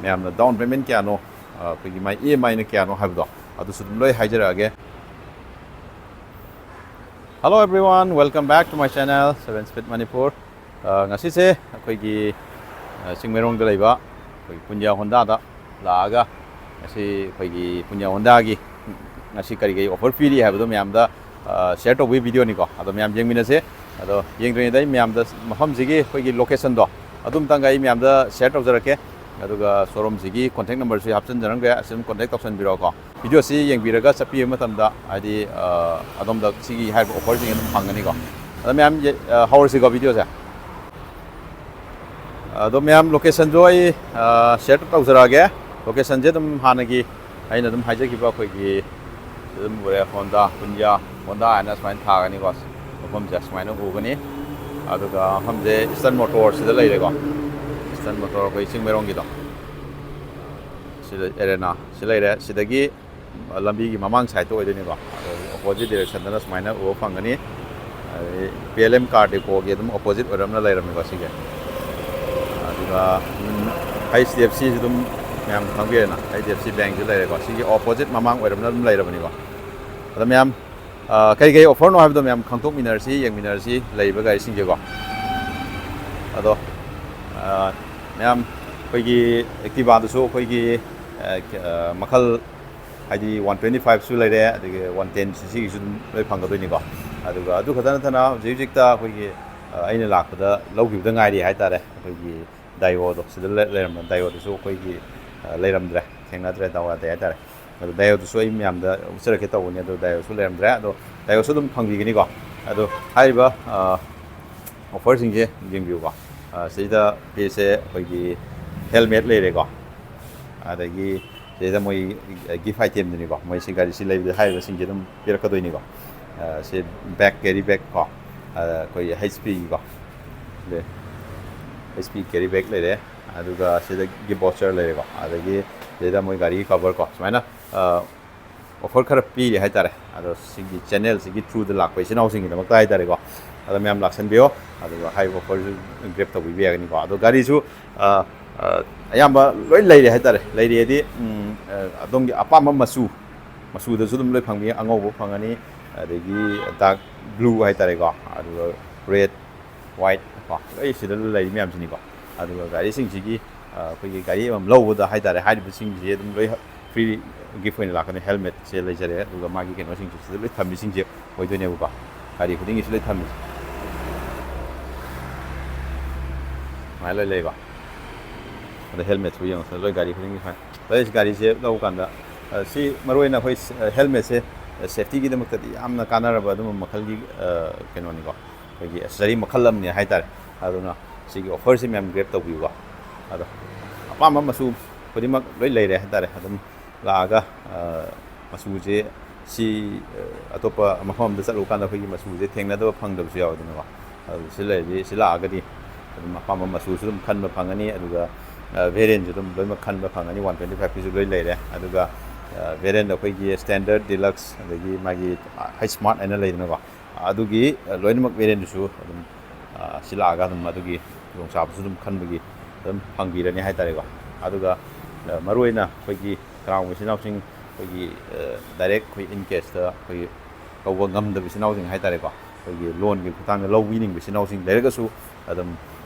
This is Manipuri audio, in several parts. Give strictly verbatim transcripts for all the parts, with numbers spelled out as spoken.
ꯃꯌꯥꯝꯅ down payment ꯀꯌꯥꯅꯣ, ꯑ, ꯑꯩꯈꯣꯏꯒꯤ ꯃꯥꯏ EMI ꯅ ꯀꯌꯥꯅꯣ ꯍꯥꯏꯕꯗꯣ, ꯑꯗꯨꯁꯨ ꯑꯗꯨꯝ ꯂꯣꯏ ꯍꯥꯏꯖꯔꯛꯑꯒꯦ꯫ Hello everyone, welcome back to my channel, Seven Speed Manipur. ꯑ, ꯉꯁꯤꯁꯦ ꯑꯩꯈꯣꯏꯒꯤ, ꯑ, ꯆꯤꯡꯃꯩꯔꯣꯡꯗ ꯂꯩꯕ ꯑꯩꯈꯣꯏꯒꯤ ꯄꯨꯟꯖꯥ ꯍꯣꯟꯗꯥꯗ ꯂꯥꯛꯑꯒ ꯉꯁꯤ ꯑꯩꯈꯣꯏꯒꯤ ꯄꯨꯟꯖꯥ ꯍꯣꯟꯗꯥꯒꯤ ꯉꯁꯤ ꯀꯔꯤ ꯀꯔꯤ offer ꯄꯤꯔꯤ ꯍꯥꯏꯕꯗꯣ ꯃꯌꯥꯝꯗ, ꯑ, share ꯇꯧꯕꯒꯤ video ꯅꯤꯀꯣ꯫ ꯑꯗꯣ ꯃꯌꯥꯝ ꯌꯦꯡꯃꯤꯟꯅꯁꯦ꯫ ꯑꯗꯣ ꯌꯦꯡꯗ꯭ꯔꯤꯉꯩꯗ ꯑꯩ ꯃꯌꯥꯝꯗ ꯃꯐꯝꯁꯤꯒꯤ ꯑꯩꯈꯣꯏꯒꯤ location ꯗꯣ ꯑꯗꯨꯝꯇꯪꯒ ꯑꯩ ꯃꯌꯥꯝꯗ share ꯇꯧꯖꯔꯛꯀꯦ꯫ ꯑꯗꯨꯒ showroom ꯁꯤꯒꯤ contact number ꯁꯨ ꯍꯥꯞꯆꯤꯟꯖꯔꯝꯒꯦ, ꯑꯁꯤ ꯑꯗꯨꯝ contact ꯇꯧꯁꯟꯕꯤꯔꯛꯑꯣꯀꯣ꯫ Video ꯁꯤ ꯌꯦꯡꯕꯤꯔꯒ ꯆꯠꯄꯤꯕ ꯃꯇꯝꯗ ꯍꯥꯏꯗꯤ, ꯑ, ꯑꯗꯣꯝꯗ ꯁꯤꯒꯤ ꯍꯥꯏꯔꯤꯕ offer ꯁꯤꯡ ꯑꯗꯨꯝ ꯐꯪꯒꯅꯤꯀꯣ꯫ ꯑꯗꯣ ꯃꯌꯥꯝ ꯌꯦ-, ꯑ, ꯍꯧꯔꯁꯤꯀꯣ video ꯁꯦ꯫ ꯑꯗꯣ ꯃꯌꯥꯝ location ꯁꯨ ꯑꯩ, ꯑ, share ꯇꯧꯖꯔꯛꯑꯒꯦ꯫ Location ꯁꯦ ꯑꯗꯨꯝ ꯍꯥꯟꯅꯒꯤ ꯑꯩꯅ ꯑꯗꯨꯝ ꯍꯥꯏꯖꯈꯤꯕ ꯑꯩꯈꯣꯏꯒꯤ ꯑꯗꯨꯝ ꯎꯔꯦ, ꯍꯣꯟꯗꯥ, ꯄꯨꯟꯖꯥ ꯍꯣꯟꯗꯥ ꯍꯥꯏꯅ ꯁꯨꯃꯥꯏꯅ ꯊꯥꯒꯅꯤꯀꯣ꯫ ꯃꯐꯝꯁꯦ ꯁꯨꯃꯥꯏꯅ ꯎꯒꯅꯤ꯫ ꯑꯗꯨꯒ ꯃꯐꯝꯁꯦ Eastern Motor ꯁꯤꯗ ꯂꯩꯔꯦꯀꯣ꯫ Eastern Motor ꯑꯩꯈꯣꯏ ꯆꯤꯡꯃꯩꯔꯣꯡꯒꯤꯗꯣ꯫ ꯁꯤꯗ arena ꯁꯤ ꯂꯩꯔꯦ꯫ ꯁꯤꯗꯒꯤ ꯂꯝꯕꯤꯒꯤ ꯃꯃꯥꯡ side ꯇ ꯑꯣꯏꯗꯣꯏꯅꯤꯀꯣ꯫ ꯑꯗꯣ opposite direction ꯗꯅ ꯁꯨꯃꯥꯏꯅ ꯎꯕ ꯐꯪꯒꯅꯤ꯫ ꯑꯗꯩ PLM Car Depot ꯒꯤ ꯑꯗꯨꯝ opposite ꯑꯣꯏꯔꯝꯅ ꯂꯩꯔꯝꯃꯤꯀꯣ ꯁꯤꯒꯤ꯫ ꯑꯗꯨꯒ, ꯎꯝ, HDFC ꯁꯨ ꯑꯗꯨꯝ ꯃꯌꯥꯝ ꯈꯪꯕꯤꯔꯦꯅ, HDFC Bank ꯁꯨ ꯂꯩꯔꯦꯀꯣ꯫ ꯁꯤꯒꯤ opposite ꯃꯃꯥꯡ ꯑꯣꯏꯔꯝꯅ ꯑꯗꯨꯝ ꯂꯩꯔꯕꯅꯤꯀꯣ꯫ ꯑꯗꯣ ꯃꯌꯥꯝ, ꯑ, ꯀꯩ ꯀꯩ offer ꯅꯣ ꯍꯥꯏꯕꯗꯣ ꯃꯌꯥꯝ ꯈꯪꯗꯣꯛꯃꯤꯟꯅꯔꯁꯤ, ꯌꯦꯡꯃꯤꯟꯅꯔꯁꯤ ꯂꯩꯔꯤꯕ ꯒꯥꯔꯤꯁꯤꯡꯁꯦꯀꯣ꯫ ꯑꯗꯣ, ꯑ, ꯃꯌꯥꯝ ꯑꯩꯈꯣꯏꯒꯤ Activa ꯗꯁꯨ ꯑꯩꯈꯣꯏꯒꯤ, ꯑ, ꯀ-, ꯑ, ꯃꯈꯜ ꯍꯥꯏꯗꯤ one twenty five ꯁꯨ ꯂꯩꯔꯦ, ꯑꯗꯒꯤ one ten CC ꯒꯤꯁꯨ ꯑꯗꯨꯝ ꯂꯣꯏ ꯐꯪꯒꯗꯣꯏꯅꯤꯀꯣ꯫ ꯑꯗꯨꯒ ꯑꯗꯨ ꯈꯛꯇ ꯅꯠꯇꯅ ꯍꯧꯖꯤꯛ ꯍꯧꯖꯤꯛꯇ ꯑꯩꯈꯣꯏꯒꯤ, ꯑ, ꯑꯩꯅ ꯂꯥꯛꯄꯗ ꯂꯧꯈꯤꯕꯗ ꯉꯥꯏꯔꯤ ꯍꯥꯏꯇꯥꯔꯦ, ꯑꯩꯈꯣꯏꯒꯤ Daewoo ꯗꯣ꯫ ꯁꯤꯗ ꯂꯩ-, ꯂꯩꯔꯝꯕ Daewoo ꯗꯨꯁꯨ ꯑꯩꯈꯣꯏꯒꯤ, ꯑ, ꯂꯩꯔꯝꯗ꯭ꯔꯦ, ꯊꯦꯡꯅꯗ꯭ꯔꯦ, ꯗꯥꯎ ꯌꯥꯗꯦ ꯍꯥꯏꯇꯥꯔꯦ꯫ ꯑꯗꯣ Daewoo ꯗꯨꯁꯨ ꯑꯩ ꯃꯌꯥꯝꯗ ꯎꯠꯆꯔꯛꯀꯦ ꯇꯧꯕꯅꯤ, ꯑꯗꯣ Daewoo ꯁꯨ ꯂꯩꯔꯝꯗ꯭ꯔꯦ꯫ ꯑꯗꯣ Daewoo ꯁꯨ ꯑꯗꯨꯝ ꯐꯪꯕꯤꯒꯅꯤꯀꯣ꯫ ꯑꯗꯣ ꯍꯥꯏꯔꯤꯕ, ꯑ, offer ꯁꯤꯡꯁꯦ ꯌꯦꯡꯕꯤꯌꯨꯀꯣ꯫ ꯑ, ꯁꯤꯗ ꯄꯤꯔꯤꯁꯦ ꯑꯩꯈꯣꯏꯒꯤ helmet ꯂꯩꯔꯦꯀꯣ꯫ ꯑꯗꯒꯤ ꯁꯤꯗ ꯃꯣꯏ gift item ꯗꯨꯅꯤꯀꯣ꯫ ꯃꯣꯏ ꯁꯤ ꯒꯥꯔꯤꯁꯤ ꯂꯩꯕꯗ ꯍꯥꯏꯔꯤꯕꯁꯤꯡꯁꯦ ꯑꯗꯨꯝ ꯄꯤꯔꯛꯀꯗꯣꯏꯅꯤꯀꯣ꯫ ꯑ, ꯁꯤ bag, carry bag ꯀꯣ꯫ ꯑ, ꯑꯩꯈꯣꯏꯒꯤ HP ꯒꯤꯀꯣ꯫ ꯁꯤꯗ HP carry bag ꯂꯩꯔꯦ꯫ ꯑꯗꯨꯒ ꯁꯤꯗꯒꯤ voucher ꯂꯩꯔꯦꯀꯣ꯫ ꯑꯗꯒꯤ ꯁꯤꯗ ꯃꯣꯏ ꯒꯥꯔꯤꯒꯤ cover ꯀꯣ꯫ ꯁꯨꯃꯥꯏꯅ, ꯑ, offer ꯈꯔ ꯄꯤꯔꯤ ꯍꯥꯏꯇꯥꯔꯦ꯫ ꯑꯗꯣ ꯁꯤꯒꯤ channel ꯁꯤꯒꯤ through ꯗ ꯂꯥꯛꯄ ꯏꯆꯤꯟ ꯏꯅꯥꯎꯁꯤꯡꯒꯤꯗꯃꯛꯇ ꯍꯥꯏꯇꯥꯔꯦꯀꯣ꯫ ꯑꯗꯣ ꯃꯌꯥꯝ ꯂꯥꯛꯁꯟꯕꯤꯌꯣ꯫ ꯑꯗꯨꯒ ꯍꯥꯏꯔꯤꯕ offer ꯁꯨ grab ꯇꯧꯕꯤꯕ ꯌꯥꯒꯅꯤꯀꯣ꯫ ꯑꯗꯣ ꯒꯥꯔꯤꯁꯨ, ꯑ, ꯑ, ꯑꯌꯥꯝꯕ ꯂꯣꯏ ꯂꯩꯔꯦ ꯍꯥꯏꯇꯥꯔꯦ꯫ ꯂꯩꯔꯦꯗꯤ, ꯎꯝ, ꯑ, ꯑꯗꯣꯝꯒꯤ ꯑꯄꯥꯝꯕ ꯃꯆꯨ, ꯃꯆꯨꯗꯁꯨ ꯑꯗꯨꯝ ꯂꯣꯏ ꯐꯪꯉꯤ꯫ ꯑꯉꯧꯕ ꯐꯪꯉꯅꯤ, ꯑꯗꯒꯤ dark blue ꯍꯥꯏꯇꯥꯔꯦꯀꯣ, ꯑꯗꯨꯒ red, white ꯀꯣ, ꯂꯣꯏ ꯁꯤꯗ ꯂꯩꯔꯤ ꯃꯌꯥꯝꯁꯤꯅꯤꯀꯣ꯫ ꯑꯗꯨꯒ ꯒꯥꯔꯤꯁꯤꯡꯁꯤꯒꯤ, ꯑ, ꯑꯩꯈꯣꯏꯒꯤ ꯒꯥꯔꯤ ꯑꯃꯃꯝ ꯂꯧꯕꯗ ꯍꯥꯏꯇꯥꯔꯦ, ꯍꯥꯏꯔꯤꯕꯁꯤꯡꯁꯦ ꯑꯗꯨꯝ ꯂꯣꯏ free gift ꯑꯣꯏꯅ ꯂꯥꯛꯀꯅꯤ꯫ Helmetꯁꯦ ꯂꯩꯖꯔꯦ, ꯑꯗꯨꯒ ꯃꯥꯒꯤ ꯀꯩꯅꯣꯁꯤꯡꯁꯦ ꯁꯤꯗ ꯂꯣꯏ ꯊꯝꯃꯤꯁꯤꯡꯁꯦ ꯑꯣꯏꯗꯣꯏꯅꯦꯕꯀꯣ꯫ ꯒꯥꯔꯤ ꯈꯨꯗꯤꯡꯒꯤꯁꯨ ꯂꯣꯏ ꯊꯝꯃꯤ꯫ ꯁꯨꯃꯥꯏꯅ ꯂꯣꯏ ꯂꯩꯕ꯫ ꯑꯗ helmetꯁꯨ ꯌꯦꯡꯉꯣ, ꯁꯤꯗ ꯂꯣꯏ ꯒꯥꯔꯤ ꯈꯨꯗꯤꯡꯒꯤ ꯁꯨꯃꯥꯏꯅ꯫ ꯑꯗꯩ ꯒꯥꯔꯤꯁꯦ ꯂꯧꯕ ꯀꯥꯟꯗ, ꯑ, ꯁꯤ ꯃꯔꯨꯑꯣꯏꯅ ꯑꯩꯈꯣꯏ ꯁ-, ꯑ, helmetꯁꯦ, ꯑ, safetyꯒꯤꯗꯃꯛꯇꯗꯤ ꯌꯥꯝꯅ ꯀꯥꯟꯅꯔꯕ ꯑꯗꯨꯝꯕ ꯃꯈꯜꯒꯤ, ꯑ, ꯀꯩꯅꯣꯅꯤꯀꯣ꯫ ꯑꯩꯈꯣꯏꯒꯤ accessory ꯃꯈꯜ ꯑꯃꯅꯤ ꯍꯥꯏꯇꯥꯔꯦ꯫ ꯑꯗꯨꯅ ꯁꯤꯒꯤ offerꯁꯤ ꯃꯌꯥꯝ grab ꯇꯧꯕꯤꯌꯨꯀꯣ꯫ ꯑꯗꯣ ꯑꯄꯥꯝꯕ ꯃꯆꯨ ꯈꯨꯗꯤꯡꯃꯛ ꯂꯣꯏ ꯂꯩꯔꯦ ꯍꯥꯏꯇꯥꯔꯦ꯫ ꯑꯗꯨꯝ ꯂꯥꯛꯑꯒ, ꯑ, ꯃꯆꯨꯁꯦ ꯁꯤ, ꯑ, ꯑꯇꯣꯞꯄ ꯃꯐꯝ ꯑꯃꯗ ꯆꯠꯂꯨꯀꯥꯟꯗ ꯑꯩꯈꯣꯏꯒꯤ ꯃꯆꯨꯁꯦ ꯊꯦꯡꯅꯗꯕ, ꯐꯪꯗꯕꯁꯨ ꯌꯥꯎꯋꯦꯗꯅꯀꯣ꯫ ꯑꯗꯨ ꯁꯤ ꯂꯩꯔꯗꯤ, ꯁꯤ ꯂꯥꯛꯑꯒꯗꯤ ꯑꯗꯨꯝ ꯑꯄꯥꯝꯕ ꯃꯆꯨꯁꯨ ꯑꯗꯨꯝ ꯈꯟꯕ ꯐꯪꯒꯅꯤ꯫ ꯑꯗꯨꯒ, ꯑ, variantꯁꯨ ꯑꯗꯨꯝ ꯂꯣꯏꯅꯃꯛ ꯈꯟꯕ ꯐꯪꯒꯅꯤ꯫ One twenty fiveꯀꯤꯁꯨ ꯂꯣꯏ ꯂꯩꯔꯦ꯫ ꯑꯗꯨꯒ, ꯑ, variant ꯑꯩꯈꯣꯏꯒꯤ standard, deluxe, ꯑꯗꯒꯤ ꯃꯥꯒꯤ, ꯑ, high smart ꯍꯥꯏꯅ ꯂꯩꯗꯅꯀꯣ꯫ ꯑꯗꯨꯒꯤ, ꯑ, ꯂꯣꯏꯅꯃꯛ variantꯗꯨꯁꯨ ꯑꯗꯨꯝ, ꯑ, ꯁꯤ ꯂꯥꯛꯑꯒ ꯑꯗꯨꯝ ꯑꯗꯨꯒꯤ ꯈꯨꯗꯣꯡꯆꯥꯕꯁꯨ ꯑꯗꯨꯝ ꯈꯟꯕꯒꯤ ꯑꯗꯨꯝ ꯐꯪꯕꯤꯔꯅꯤ ꯍꯥꯏꯇꯥꯔꯦꯀꯣ꯫ ꯑꯗꯨꯒ, ꯑ, ꯃꯔꯨꯑꯣꯏꯅ ꯑꯩꯈꯣꯏꯒꯤ ꯀꯅꯥꯒꯨꯝꯕ ꯏꯆꯤꯟ ꯏꯅꯥꯎꯁꯤꯡ ꯑꯩꯈꯣꯏꯒꯤ, ꯑ, direct ꯑꯩꯈꯣꯏ in cashꯇ ꯑꯩꯈꯣꯏꯒꯤ ꯇꯧꯕ ꯉꯝꯗꯕ ꯏꯆꯤꯟ ꯏꯅꯥꯎꯁꯤꯡ ꯍꯥꯏꯇꯥꯔꯦꯀꯣ, ꯑꯩꯈꯣꯏꯒꯤ loanꯒꯤ ꯈꯨꯠꯊꯥꯡꯗ ꯂꯧꯕꯤꯅꯤꯡꯕ ꯏꯆꯤꯟ ꯏꯅꯥꯎꯁꯤꯡ ꯂꯩꯔꯒꯁꯨ ꯑꯗꯨꯝ,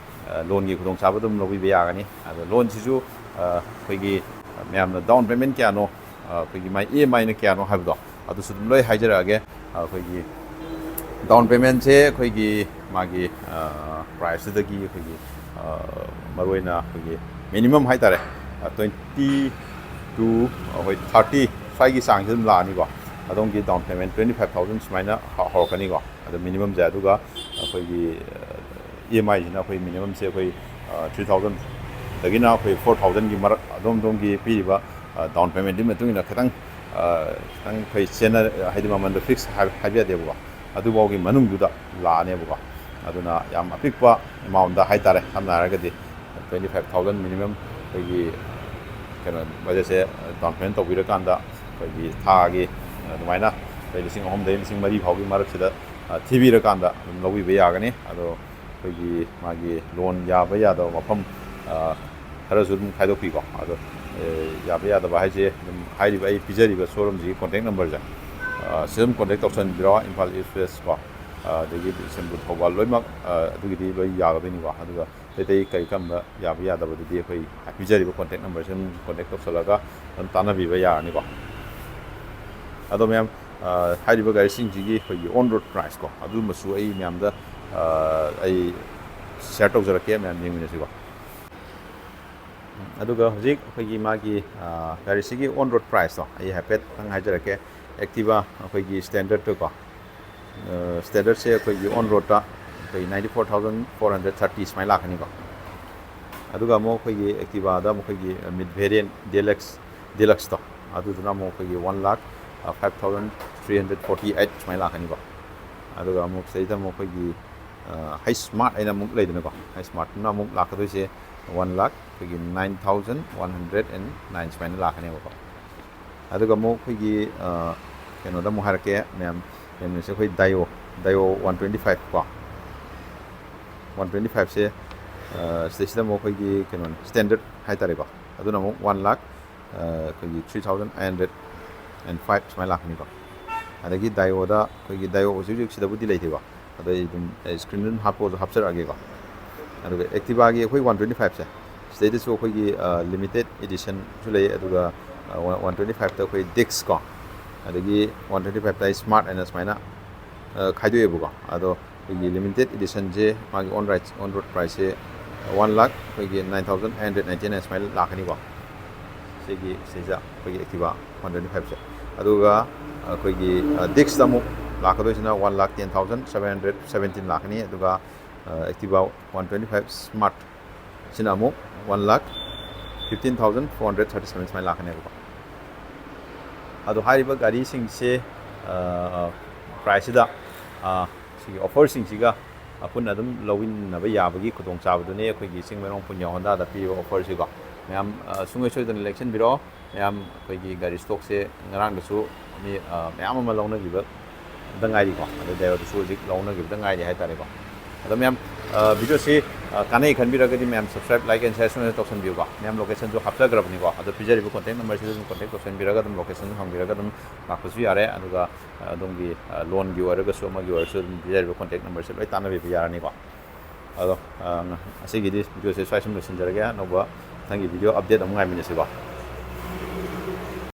ꯑ, loanꯒꯤ ꯈꯨꯗꯣꯡꯆꯥꯕ ꯑꯗꯨꯝ ꯂꯧꯕꯤꯕ ꯌꯥꯒꯅꯤ꯫ ꯑꯗꯣ loanꯁꯤꯁꯨ, ꯑ, ꯑꯩꯈꯣꯏꯒꯤ ꯃꯌꯥꯝꯅ down payment ꯀꯌꯥꯅꯣ, ꯑ, ꯑꯩꯈꯣꯏꯒꯤ ꯃꯥꯏ EMIꯅ ꯀꯌꯥꯅꯣ ꯍꯥꯏꯕꯗꯣ ꯑꯗꯨꯁꯨ ꯑꯗꯨꯝ ꯂꯣꯏ ꯍꯥꯏꯖꯔꯛꯑꯒꯦ꯫ ꯑ, ꯑꯩꯈꯣꯏꯒꯤ down paymentꯁꯦ ꯑꯩꯈꯣꯏꯒꯤ ꯃꯥꯒꯤ, ꯑ, priceꯇꯨꯗꯒꯤ ꯑꯩꯈꯣꯏꯒꯤ, ꯑ, ꯃꯔꯨꯑꯣꯏꯅ ꯑꯩꯈꯣꯏꯒꯤ minimum ꯍꯥꯏꯇꯥꯔꯦ, ꯑ, twenty to ꯑꯩꯈꯣꯏ thirty ꯁ꯭ꯋꯥꯏꯒꯤ ꯆꯥꯡꯁꯦ ꯑꯗꯨꯝ ꯂꯥꯛꯑꯅꯤꯀꯣ꯫ ꯑꯗꯣꯝꯒꯤ down payment twenty five thousand ꯁꯨꯃꯥꯏꯅ ꯍ-, ꯍꯧꯔꯛꯀꯅꯤꯀꯣ꯫ ꯑꯗꯣ minimumꯁꯦ, ꯑꯗꯨꯒ ꯑꯩꯈꯣꯏꯒꯤ, ꯑ, EMIꯁꯤꯅ ꯑꯩꯈꯣꯏ minimumꯁꯦ ꯑꯩꯈꯣꯏ, ꯑ, three thousandꯗꯒꯤꯅ ꯑꯩꯈꯣꯏ four thousandꯒꯤ ꯃꯔꯛ, ꯑꯗꯣꯝ ꯑꯗꯣꯝꯒꯤ ꯄꯤꯔꯤꯕ, ꯑ, down paymentꯗꯨꯒꯤ ꯃꯇꯨꯡ ꯏꯟꯅ ꯈꯤꯇꯪ, ꯑ, ꯈꯤꯇꯪ ꯑꯩꯈꯣꯏ ꯆꯦꯟꯅ-, ꯍꯥꯏꯗꯤ ꯃꯃꯟꯗꯣ fix ꯍꯥꯏ-, ꯍꯥꯏꯕ ꯌꯥꯗꯦꯕꯀꯣ꯫ ꯑꯗꯨꯐꯥꯎꯒꯤ ꯃꯅꯨꯡꯗꯨꯗ ꯂꯥꯛꯑꯅꯦꯕꯀꯣ꯫ ꯑꯗꯨꯅ ꯌꯥꯝ ꯑꯄꯤꯛꯄ amountꯇ ꯍꯥꯏꯇꯥꯔꯦ, ꯁꯝꯅ ꯍꯥꯏꯔꯒꯗꯤ twenty five thousand minimum ꯑꯩꯈꯣꯏꯒꯤ ꯀꯩꯅꯣ, budgetꯁꯦ down payment ꯇꯧꯕꯤꯔꯀꯥꯟꯗ ꯑꯩꯈꯣꯏꯒꯤ ꯊꯥꯒꯤ ꯑꯗꯨꯃꯥꯏꯅ ꯑꯩꯈꯣꯏ ꯂꯤꯁꯤꯡ ꯑꯍꯨꯝꯗꯒꯤ ꯂꯤꯁꯤꯡ ꯃꯔꯤ ꯐꯥꯎꯒꯤ ꯃꯔꯛꯁꯤꯗ, ꯑ, ꯊꯤꯕꯤꯔꯀꯥꯟꯗ ꯑꯗꯨꯝ ꯂꯧꯕꯤꯕ ꯌꯥꯒꯅꯤ꯫ ꯑꯗꯣ ꯑꯩꯈꯣꯏꯒꯤ ꯃꯥꯒꯤ loan ꯌꯥꯕ ꯌꯥꯗꯕ ꯃꯐꯝ, ꯑ, ꯈꯔꯁꯨ ꯑꯗꯨꯝ ꯈꯥꯏꯗꯣꯛꯄꯤꯀꯣ꯫ ꯑꯗꯣ ꯑꯦ, ꯌꯥꯕ ꯌꯥꯗꯕ ꯍꯥꯏꯁꯦ ꯑꯗꯨꯝ ꯍꯥꯏꯔꯤꯕ ꯑꯩ ꯄꯤꯖꯔꯤꯕ showroomꯁꯤꯒꯤ contact numberꯁꯦ, ꯑ, ꯁꯤꯗ ꯑꯗꯨꯝ contact ꯇꯧꯁꯟꯕꯤꯔꯣ, ꯏꯝꯐꯥꯜ East West ꯀꯣ, ꯑ, ꯑꯗꯒꯤ ꯕꯤꯁꯦꯝꯄꯨꯔ, ꯊꯧꯕꯥꯜ ꯂꯣꯏꯅꯃꯛ, ꯑ, ꯑꯗꯨꯒꯤꯗꯤ ꯂꯣꯏ ꯌꯥꯒꯗꯣꯏꯅꯤꯀꯣ꯫ ꯑꯗꯨꯒ ꯑꯇꯩ ꯑꯇꯩ ꯀꯔꯤ ꯀꯔꯝꯕ ꯌꯥꯕ ꯌꯥꯗꯕꯗꯨꯗꯤ ꯑꯩꯈꯣꯏ ꯄꯤꯖꯔꯤꯕ contact numberꯁꯤꯗ ꯑꯗꯨꯝ contact ꯇꯧꯁꯜꯂꯒ ꯑꯗꯨꯝ ꯇꯥꯟꯅꯕꯤꯕ ꯌꯥꯔꯅꯤꯀꯣ꯫ ꯑꯗꯣ ꯃꯌꯥꯝ, ꯑ, ꯍꯥꯏꯔꯤꯕ ꯒꯥꯔꯤꯁꯤꯡꯁꯤꯒꯤ ꯑꯩꯈꯣꯏꯒꯤ on road price ꯀꯣ, ꯑꯗꯨꯃꯁꯨ ꯑꯩ ꯃꯌꯥꯝꯗ, ꯑ, ꯑꯩ share ꯇꯧꯖꯔꯛꯀꯦ, ꯃꯌꯥꯝ ꯌꯦꯡꯃꯤꯟꯅꯁꯤꯀꯣ꯫ ꯑꯗꯨꯒ ꯍꯧꯖꯤꯛ ꯑꯩꯈꯣꯏꯒꯤ ꯃꯥꯒꯤ, ꯑ, ꯒꯥꯔꯤꯁꯤꯒꯤ on road priceꯇꯣ ꯑꯩ ꯍꯥꯏꯐꯦꯠꯇꯪ ꯍꯥꯏꯖꯔꯛꯀꯦ꯫ Activa ꯑꯩꯈꯣꯏꯒꯤ standardꯇꯀꯣ, ꯑ, standardꯁꯦ ꯑꯩꯈꯣꯏꯒꯤ on roadꯇ ꯑꯩꯈꯣꯏ ninety four thousand four hundred thirty ꯁꯨꯃꯥꯏꯅ ꯂꯥꯛꯀꯅꯤꯀꯣ꯫ ꯑꯗꯨꯒ ꯑꯃꯨꯛ ꯑꯩꯈꯣꯏꯒꯤ Activaꯗ ꯑꯃꯨꯛ ꯑꯩꯈꯣꯏꯒꯤ mid variant Deluxe, Deluxeꯇꯣ, ꯑꯗꯨꯗꯨꯅ ꯑꯃꯨꯛ ꯑꯩꯈꯣꯏꯒꯤ one lakh five thousand three hundred forty eight ꯁꯨꯃꯥꯏꯅ ꯂꯥꯛꯀꯅꯤꯀꯣ꯫ ꯑꯗꯨꯒ ꯑꯃꯨꯛ ꯁꯤꯗꯩꯗ ꯑꯃꯨꯛ ꯑꯩꯈꯣꯏꯒꯤ, ꯑ, Hi Smart ꯍꯥꯏꯅ ꯑꯃꯨꯛ ꯂꯩꯗꯅꯀꯣ꯫ Hi Smartꯅ ꯑꯃꯨꯛ ꯂꯥꯛꯀꯗꯣꯏꯁꯦ one lakh, ꯑꯩꯈꯣꯏꯒꯤ nine thousand one hundred and nine ꯁꯨꯃꯥꯏꯅ ꯂꯥꯛꯀꯅꯦꯕꯀꯣ꯫ ꯑꯗꯨꯒ ꯑꯃꯨꯛ ꯑꯩꯈꯣꯏꯒꯤ, ꯑ, ꯀꯩꯅꯣꯗ ꯑꯃꯨꯛ ꯍꯥꯏꯔꯛꯀꯦ ꯃꯌꯥꯝ, ꯀꯩꯅꯣꯁꯦ ꯑꯩꯈꯣꯏ Dio, Dio one twenty five ꯀꯣ꯫ One twenty fiveꯁꯦ, ꯑ, ꯁꯤꯗꯩꯁꯤꯗ ꯑꯃꯨꯛ ꯑꯩꯈꯣꯏꯒꯤ ꯀꯩꯅꯣꯅꯤ, standard ꯍꯥꯏꯇꯥꯔꯦꯀꯣ꯫ ꯑꯗꯨꯅ ꯑꯃꯨꯛ one lakh, ꯑ, ꯑꯩꯈꯣꯏꯒꯤ three thousand eight hundred and five ꯁꯨꯃꯥꯏꯅ ꯂꯥꯛꯀꯅꯤꯀꯣ꯫ ꯑꯗꯒꯤ Dioꯗ ꯑꯩꯈꯣꯏꯒꯤ Dio ꯍꯧꯖꯤꯛ ꯍꯧꯖꯤꯛ ꯁꯤꯗꯕꯨꯗꯤ ꯂꯩꯇꯦꯀꯣ꯫ ꯑꯗꯣ ꯑꯩ ꯑꯗꯨꯝ, ꯑꯩ screenꯗ ꯑꯗꯨꯝ ꯍꯥꯞꯄꯒꯁꯨ ꯍꯥꯞꯆꯔꯛꯑꯒꯦꯀꯣ꯫ ꯑꯗꯨꯒ Activaꯒꯤ ꯑꯩꯈꯣꯏ one twenty fiveꯁꯦ, ꯁꯤꯗꯩꯗꯁꯨ ꯑꯩꯈꯣꯏꯒꯤ, ꯑ, limited editionꯁꯨ ꯂꯩ, ꯑꯗꯨꯒ, ꯑ, one twenty fiveꯇ ꯑꯩꯈꯣꯏ Deluxe ꯀꯣ, ꯑꯗꯒꯤ one twenty fiveꯇ ꯑꯩ Smart ꯍꯥꯏꯅ ꯁꯨꯃꯥꯏꯅ, ꯑ, ꯈꯥꯏꯗꯣꯛꯑꯦꯕꯀꯣ꯫ ꯑꯗꯣ ꯑꯩꯈꯣꯏꯒꯤ limited editionꯁꯦ ꯃꯥꯒꯤ on ride, on road priceꯁꯦ one lakh ꯑꯩꯈꯣꯏꯒꯤ nine thousand eight hundred ninety nine ꯁꯨꯃꯥꯏꯅ ꯂꯥꯛꯀꯅꯤꯀꯣ꯫ ꯁꯤꯒꯤ, ꯁꯤꯗ ꯑꯩꯈꯣꯏꯒꯤ Activa one twenty fiveꯁꯦ꯫ ꯑꯗꯨꯒ ꯑꯩꯈꯣꯏꯒꯤ, ꯑ, Deluxeꯇ ꯑꯃꯨꯛ ꯂꯥꯛꯀꯗꯣꯏꯁꯤꯅ one lakh ten thousand seven hundred seventeen ꯂꯥꯛꯀꯅꯤ꯫ ꯑꯗꯨꯒ, ꯑ, Activa one twenty five Smart ꯁꯤꯅ ꯑꯃꯨꯛ one lakh fifteen thousand four hundred thirty seven ꯁꯨꯃꯥꯏꯅ ꯂꯥꯛꯀꯅꯦꯕꯀꯣ꯫ ꯑꯗꯣ ꯍꯥꯏꯔꯤꯕ ꯒꯥꯔꯤꯁꯤꯡꯁꯦ, ꯑ, priceꯁꯤꯗ, ꯑ, ꯁꯤꯒꯤ offerꯁꯤꯡꯁꯤꯒ ꯑꯄꯨꯟꯅ ꯑꯗꯨꯝ ꯂꯧꯃꯤꯟꯅꯕ ꯌꯥꯕꯒꯤ ꯈꯨꯗꯣꯡꯆꯥꯕꯗꯨꯅꯤ ꯑꯩꯈꯣꯏꯒꯤ ꯆꯤꯡꯃꯩꯔꯣꯡ ꯄꯨꯟꯌꯥ ꯍꯣꯟꯗꯥꯗ ꯄꯤꯔꯤꯕ offerꯁꯤꯀꯣ꯫ ꯃꯌꯥꯝ, ꯑ, ꯁꯨꯡꯁꯣꯏ ꯁꯣꯏꯗꯅ ꯂꯦꯡꯁꯤꯟꯕꯤꯔꯣ꯫ ꯃꯌꯥꯝ, ꯑꯩꯈꯣꯏꯒꯤ ꯒꯥꯔꯤ stockꯁꯦ ꯉꯔꯥꯡꯗꯁꯨ ꯃꯤ, ꯑ, ꯃꯌꯥꯝ ꯑꯃ ꯂꯧꯅꯈꯤꯕꯗ ꯉꯥꯏꯔꯤꯀꯣ꯫ ꯑꯗꯩ Dioꯗꯁꯨ ꯍꯧꯖꯤꯛ ꯂꯧꯅꯈꯤꯕꯗ ꯉꯥꯏꯔꯤ ꯍꯥꯏꯇꯥꯔꯦꯀꯣ꯫ ꯑꯗꯣ ꯃꯌꯥꯝ, ꯚꯤꯗꯤꯑꯣꯁꯤ ꯀꯥꯟꯅꯩ ꯈꯟꯕꯤꯔꯒꯗꯤ ꯃꯌꯥꯝ subscribe, like and share ꯁꯣꯏꯗꯅ ꯇꯧꯁꯟꯕꯤꯌꯨꯀꯣ꯫ ꯃꯌꯥꯝ ꯂꯣꯀꯦꯁꯟꯁꯨ ꯍꯥꯞꯆꯈ꯭ꯔꯕꯅꯤꯀꯣ, ꯑꯗꯣ ꯄꯤꯖꯔꯤꯕ ꯀꯣꯟꯇꯦꯛ ꯅꯝꯕꯔꯁꯤꯗ ꯑꯗꯨꯝ ꯀꯣꯟꯇꯦꯛ ꯇꯧꯁꯟꯕꯤꯔꯒ ꯑꯗꯨꯝ ꯂꯣꯀꯦꯁꯟ ꯍꯪꯕꯤꯔꯒ ꯑꯗꯨꯝ ꯂꯥꯛꯄꯁꯨ ꯌꯥꯔꯦ꯫ ꯑꯗꯨꯒ ꯑꯗꯣꯝꯒꯤ ꯂꯣꯟꯒꯤ ꯑꯣꯏꯔꯒꯁꯨ ꯑꯃꯒꯤ ꯑꯣꯏꯔꯁꯨ ꯑꯗꯨꯝ ꯄꯤꯖꯔꯤꯕ ꯀꯣꯟꯇꯦꯛ ꯅꯝꯕꯔꯁꯦ ꯂꯣꯏ ꯇꯥꯟꯅꯕꯤꯕ ꯌꯥꯔꯅꯤꯀꯣ꯫ ꯑꯗꯣ ꯉꯁꯤꯒꯤꯗꯤ ꯚꯤꯗꯤꯑꯣꯁꯦ ꯁ꯭ꯋꯥꯏ ꯁꯨꯝ ꯂꯣꯏꯁꯤꯟꯖꯔꯒꯦ꯫ ꯑꯅꯧꯕ ꯃꯊꯪꯒꯤ ꯚꯤꯗꯤꯑꯣ ꯑꯞꯗꯦꯠ ꯑꯃꯨꯛ ꯉꯥꯏꯃꯤꯟꯅꯁꯤꯀꯣ꯫